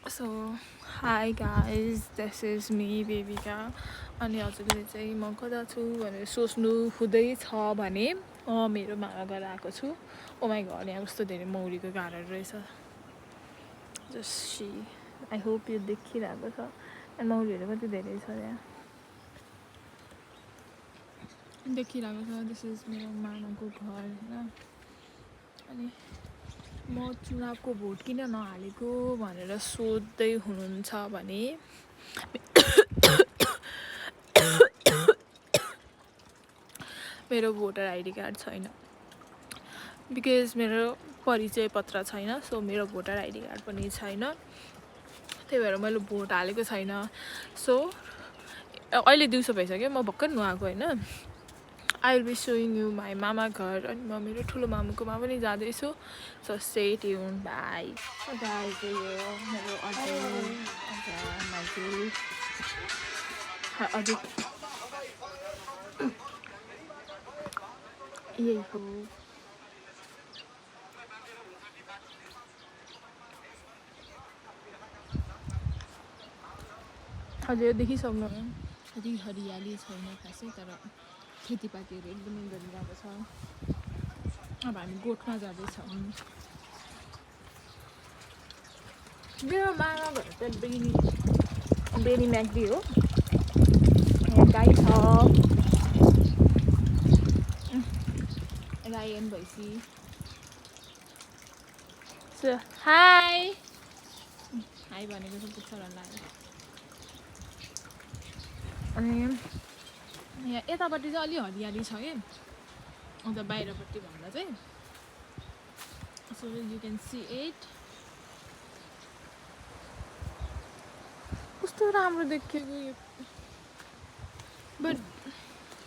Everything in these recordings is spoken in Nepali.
So, hi guys, this is me, Bebika. अनि हजुरले चाहिँ म कता छु भनेर सोच्नु हुँदैछ भने मेरो मामा घर आएको छु. ओ माई गड, यहाँ कस्तो धेरै मौरीको घरहरू रहेछ. जस्ट सी, आई होप यो देखिरहेको छ. अनि मौरीहरू कति धेरै छ यहाँ देखिरहेको छ. दिस इज मेरो मामाको घर होइन. अनि म चुनावको भोट किन नहालेको भनेर सोध्दै हुनुहुन्छ भने मेरो भोटर आइडी कार्ड छैन. बिकज मेरो परिचय पत्र छैन. सो मेरो भोटर आइडी कार्ड पनि छैन. त्यही भएर मैले भोट हालेको छैन. सो अहिले दिउँसो भइसक्यो, म भर्खर नुहाएको होइन. I will be showing you my मामा घर. अनि म मेरो ठुलो मामुकोमा पनि जाँदैछु. So stay tuned. Bye. Guys, यो मेरो अझै यही हो. हजुर देखिसक्नु कति हरियाली छैन खासै, तर खेतीपातीहरू एकदमै गरिरहेको छ. अब हामी गोठमा जाँदैछौँ. मेरो मामा घर चाहिँ बेनी म्याग्दी हो. यहाँ गाई छ, गाई एन्ड भैँसी. सो हाई हाई भनेको चाहिँ पुच्छर लाग्यो. अनि यहाँ यतापट्टि चाहिँ अलि हरियाली छ कि अन्त बाहिरपट्टि भन्दा चाहिँ. So you can see it. कस्तो राम्रो देखिएको यो. बट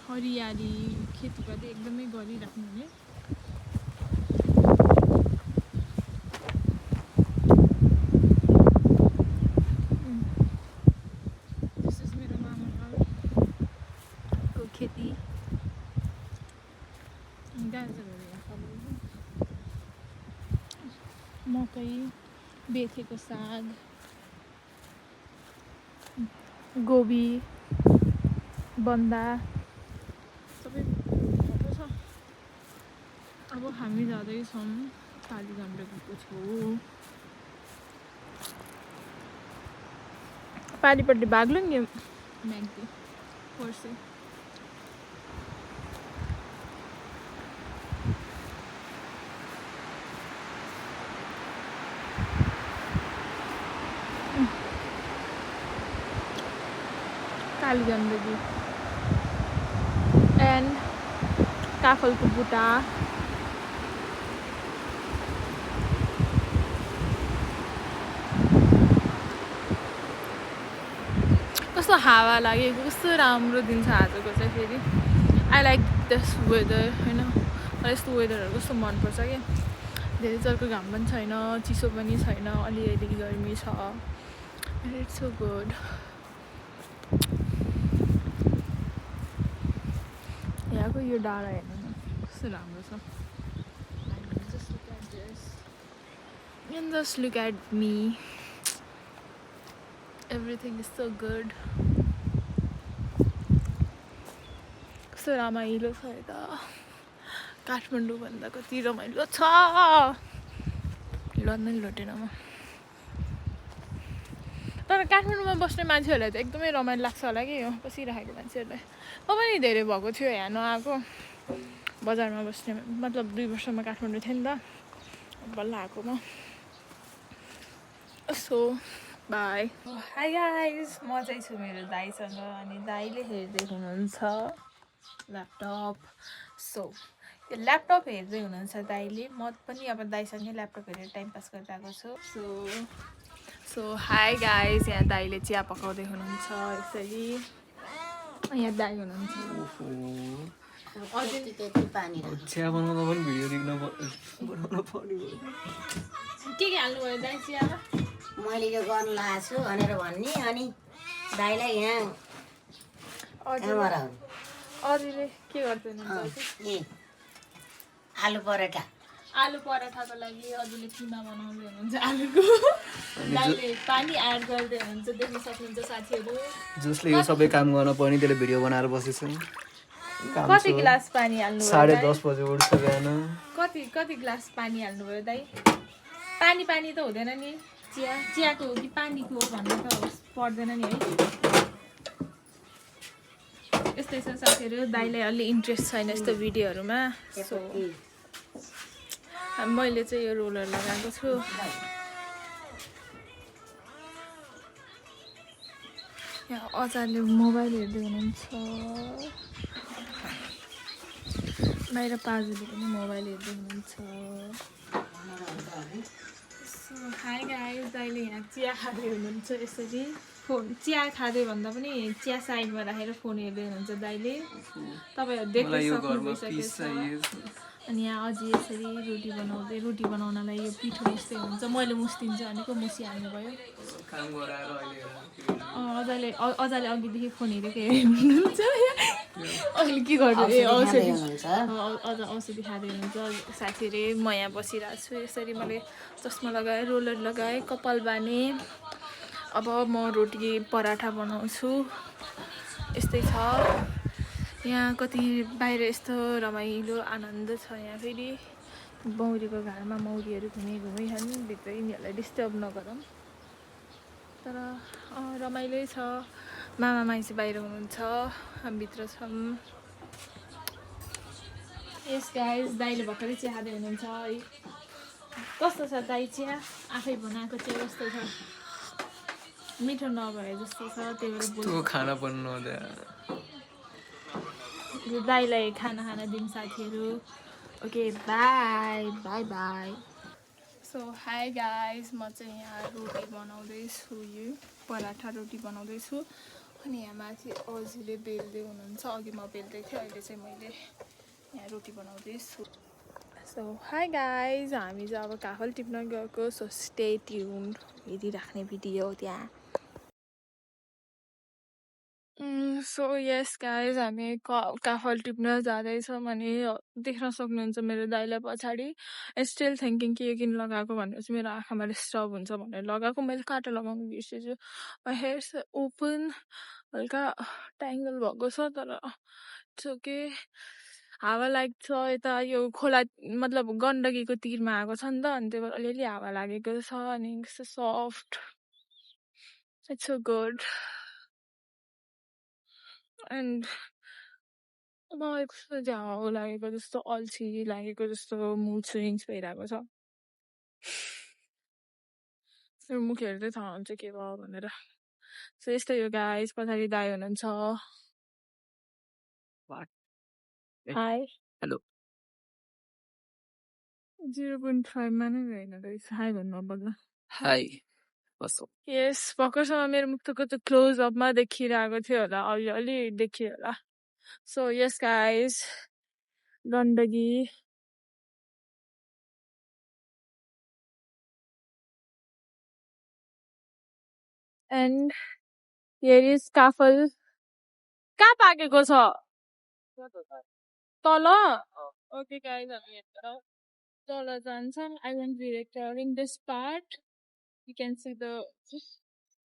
हरियाली खेतीपाती एकदमै गरिराख्नु हुने. दिस इज मेरो मामाको खेती. गाजरहरू यहाँ फल्दैछ. मकै, बेथेको साग, गोबी, बन्दा सबै भएको छ. अब हामी जाँदैछौँ कालीगण्डकीको छेउ. पारिपट्टि बाग्लुङ म्याग्दी पर्से. कालीगण्डकी एन्ड काफलको बुटा. कस्तो हावा लागेको, कस्तो राम्रो दिन छ आजको चाहिँ. फेरि आई लाइक दिस वेदर होइन. मलाई यस्तो वेदरहरू कस्तो मनपर्छ क्या. धेरै जलको घाम पनि छैन, चिसो पनि छैन, अलिअलि गर्मी छ. It's so good. यहाँको यो डाँडा हेर्नु न कस्तो राम्रो छ. Just look at this. And just look at me. Everything is so good. कस्तो रमाइलो छ यता. काठमाडौँ भन्दा कति रमाइलो छ. लड्नै लटेन म. तर काठमाडौँमा बस्ने मान्छेहरूलाई त एकदमै रमाइलो लाग्छ होला कि यो बसिरहेको मान्छेहरूलाई. म पनि धेरै भएको थियो यहाँ नआएको. बजारमा बस्ने मतलब 2 वर्षमा काठमाडौँ थिएँ नि त. बल्ल आएको म. So by. हाई गाइज, म चाहिँ छु मेरो दाइसँग. अनि दाइले हेर्दै हुनुहुन्छ ल्यापटप. सो यो ल्यापटप हेर्दै हुनुहुन्छ दाइले. म पनि अब दाइसँगै ल्यापटप हेरेर टाइम पास गरिरहेको छु. सो हाई गाइज, यहाँ दाइले चिया पकाउँदै हुनुहुन्छ यसरी. यहाँ दाइ हुनुहुन्छ. चिया बनाउँदा पनि भिडियो बनाउन पर्ने. के हाल्नुभयो दाइ चियामा? मैले यो गर्न लगाएको छु भनेर भन्ने. अनि दाइलाई यहाँ अरूले के गर्दैन? ए आलु पराठा आलु पराठाको लागि हजुरले किमा बनाउँदै हुनुहुन्छ आलुको दाइले पानी एड गर्दै हुनुहुन्छ देख्न सक्नुहुन्छ साथीहरू जसले यो सबै काम गर्न पर्ने त्यसले भिडियो बनाएर बसेछ कति गिलास पानी हाल्नुभयो 10:30 बजे उठ्छ बिहान कति गिलास पानी हाल्नुभयो दाइ पानी पानी त हुँदैन नि चियाको हो कि पानीको हो भन्नु त पर्दैन नि है यस्तै छ साथीहरू दाइलाई अलि इन्ट्रेस्ट छैन यस्तो भिडियोहरूमा सो मैले चाहिँ यो रोलर लगाएको छु यहाँ अचारले मोबाइल हेर्दै हुनुहुन्छ बाहिर पाजुले पनि मोबाइल हेर्दै हुनुहुन्छ हाई गाइस दाइले यहाँ चिया खाँदै हुनुहुन्छ यसरी फोन चिया खाँदै भन्दा पनि चिया साइडमा राखेर फोन हेर्दै हुनुहुन्छ दाइले तपाईँहरू देख्न सक्नुहुन्छ अनि यहाँ अझै यसरी रोटी बनाउनलाई यो पिठो मुस्दै हुन्छ मैले मुस्दिन्छु भनेको मुसिहाल्नु भयो अझले अघिदेखि फोन हेरेको हेर्नुहुन्छ अहिले के गर्नु ए औषधी खाँदै हुनुहुन्छ साथीहरू म यहाँ बसिरहेको छु यसरी मैले चस्मा लगाएँ रोलर लगाएँ कपाल बाने अब म रोटी पराठा बनाउँछु यस्तै छ यहाँ कति बाहिर यस्तो रमाइलो आनन्द छ यहाँ फेरि मौरीको घरमा मौरीहरू घुमिहाल्नु भित्र यिनीहरूलाई डिस्टर्ब नगरौँ तर रमाइलै छ मामा माइसी बाहिर हुनुहुन्छ हामीभित्र छौँ यस गाइस दाइले भर्खरै चिया खाँदै हुनुहुन्छ है कस्तो छ दाइ चिया आफै बनाएको चिया कस्तो छ मिठो नभए जस्तो छ त्यही भएर खाना बन्नु दाइलाई खाना दिउँ साथीहरू okay by so high guys म चाहिँ यहाँ रोटी बनाउँदैछु यो पराठा रोटी बनाउँदैछु अनि यहाँ माथि अजीले बेल्दै हुनुहुन्छ अघि म बेल्दै थिएँ अहिले चाहिँ मैले यहाँ रोटी बनाउँदैछु सो हाई गाइस हामी चाहिँ अब काफल टिप्न गएको सो स्टे ट्युन्ड हेरिराख्ने भिडियो त्यहाँ सो यस गाइज हामी काफल टिप्न जाँदैछौँ अनि देख्न सक्नुहुन्छ मेरो दाइलाई पछाडि स्टिल थिङ्किङ के किन लगाएको भनेर चाहिँ मेरो आँखामा डिस्टर्ब हुन्छ भनेर लगाएको मैले काँटा लगाउनु बिर्सेछु हेयर्स ओपन हल्का ट्याङ्गल भएको छ तर के हावा लाग्छ यता यो खोला मतलब गण्डकीको तिरमा आएको छ नि त अनि त्यही भएर अलिअलि हावा लागेको छ अनि कस्तो soft it's so good and मलाई कस्तो झ्याउ लागेको जस्तो अल्छी लागेको जस्तो मुड स्विङ्स भइरहेको छ मुख हेर्दै थाहा हुन्छ के भयो भनेर सो यस्तै हो गाइस पछाडि दाइ हुनुहुन्छ हाई हेलो 0.5 मा नै होइन रहेछ हाई भन्नु बल्ल हाई यस भर्खरसम्म मेरो मुखको त क्लोज अपमा देखिरहेको थियो होला अलि देखियो होला so yes guys Gandaki and here is काफल कहाँ पाकेको छ तल ओके गाइस हामी हेरेर तल जान्छौँ I want be recording this part you can see the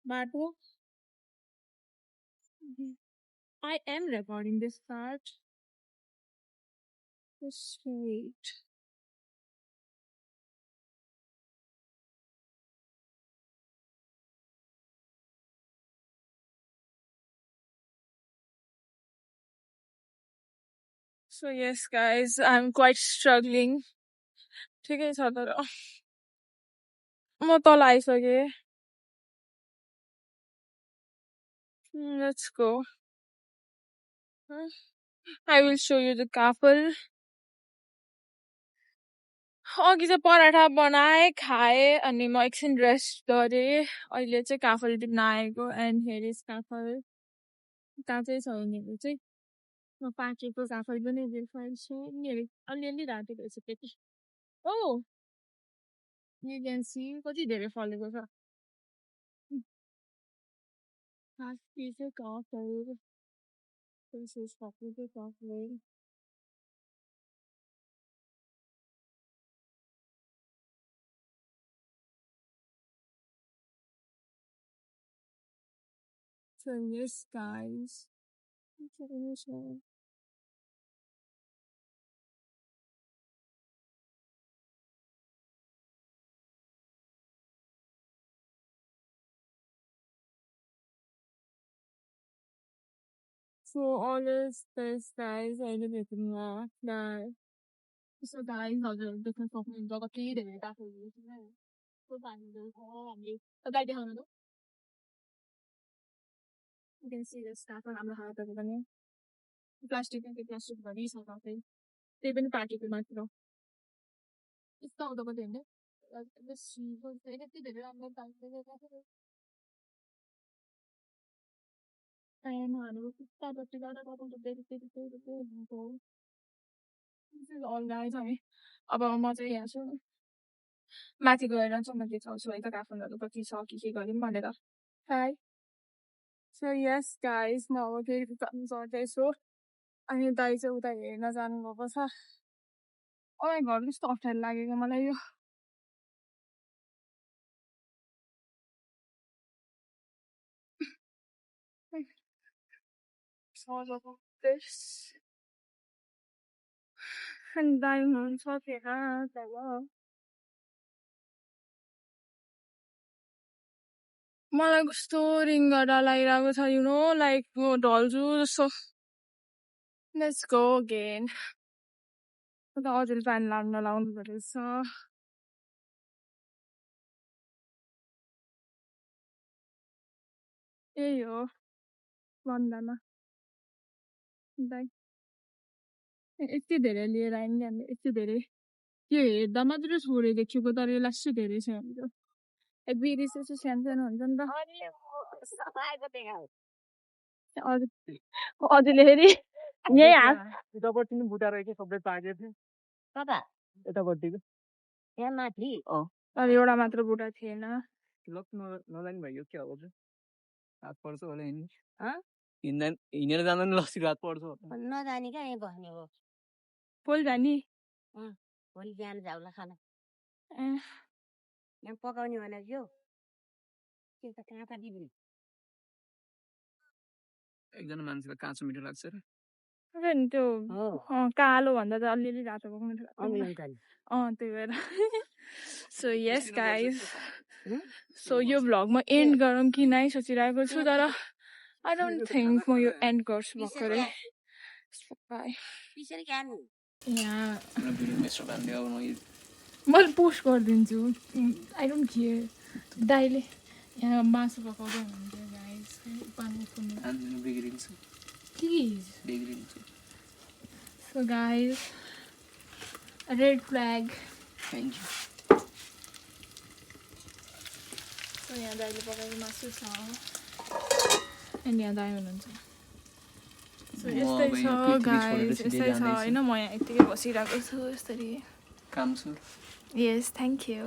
बाटो I am recording this part. Just wait. So yes, guys, I'm quite struggling. ठिकै छ तर म तल आइसकेँ. Let's go. I will show you the couple. अघि चाहिँ पराठा बनाएँ खाएँ अनि म एकछिन रेस्ट गरेँ अहिले चाहिँ काफल टिप्न आएको एन्ड हेयर इज काफल काँचै छ उनीहरू चाहिँ म पाकेको काफल पनि देखाउँछु उनीहरू अलिअलि राखेको रहेछ त्यति ओ यु क्यान सी कति धेरै फलेको छ पाकेको काफल this is pakeको काफल So yes, guys. So all this guys, I did it in that. So guys, हजुर देख्न सक्नुहुन्छ कति धेरै काठहरू छ हैन त्यो पानीहरू छ हामीले गाडी देखाउनु त You can see this stuff हाम्रो हातहरू पनि प्लास्टिक भरि छ सबै त्यही पनि पाकेको मात्र यस्तो आउँदा कति होइन यति धेरै राम्रो पाकेको टाइमहरू खुट्टापट्टि गर्दा This is all guys है अब म चाहिँ यहाँ छु माथि गएर चाहिँ म देखाउँछु है त काठमाडौँहरू कति छ के गरौँ भनेर हाई सो यस गाइस म अब फेरि जानु चढ्दैछु अनि दाइ चाहिँ उता हेर्न जानुभएको छ ओइ घर कस्तो अप्ठ्यारो लागेको मलाई यो सजको this अनि दाइ हुनुहुन्छ त्यहाँ तब मलाई कस्तो रिङ्गटा लागिरहेको छ यु नो लाइक म ढल्छु जस्तो लेट्स गो अगेन उता अझै प्यान लाउनु परेछ यही हो भन्दामा दाइ यति धेरै लिएर आयो नि हामीले यति धेरै त्यो हेर्दा मात्रै छोरे देखेको तर यो लास्टै धेरै छ हाम्रो बिरी चाहिँ सानो हुन्छ नि त अझैले फेरि यही हात यतापट्टि नि बुटा रहेछ सबै पाकेको थियो कता यतापट्टिको यहाँ माथि तर एउटा मात्र बुढा थिएन लक नलाइन भयो क्या हो हात पर्छ होला हिँडेर जाँदा नि लस्सी हात पर्छ नजानी क्या यहाँ बस्ने हो पोल जाने भोलि बिहान जाउला खाना यहाँ पकाउने भनेको यो त्यो त कहाँ दिने एकजना मान्छेलाई काँचो मिठो लाग्छ र नि त्यो कालो भन्दा चाहिँ अलिअलि रातो भएको मिठो लाग्छ त्यही भएर सो यस गाइस सो यो भ्लगमा एन्ड गरौँ कि नै सोचिरहेको छु तर आई डोन्ट थिङ्क म यो एन्ड गर्छु भर्खरै यहाँ मैले पोस्ट गरिदिन्छु आई डोन्ट केयर दाइले यहाँ मासु पकाउँदै हुनुहुन्थ्यो गाइस पानी बिग्रिन्छ प्लिज बिग्रिन्छ so guys red flag thank you so यहाँ दाइले पकाएको मासु छ अनि यहाँ दाइ हुनुहुन्छ सो यस्तै छ गाइस यस्तै छ होइन म यहाँ यत्तिकै बसिरहेको छु यसरी काम छु यस थ्याङ्क यू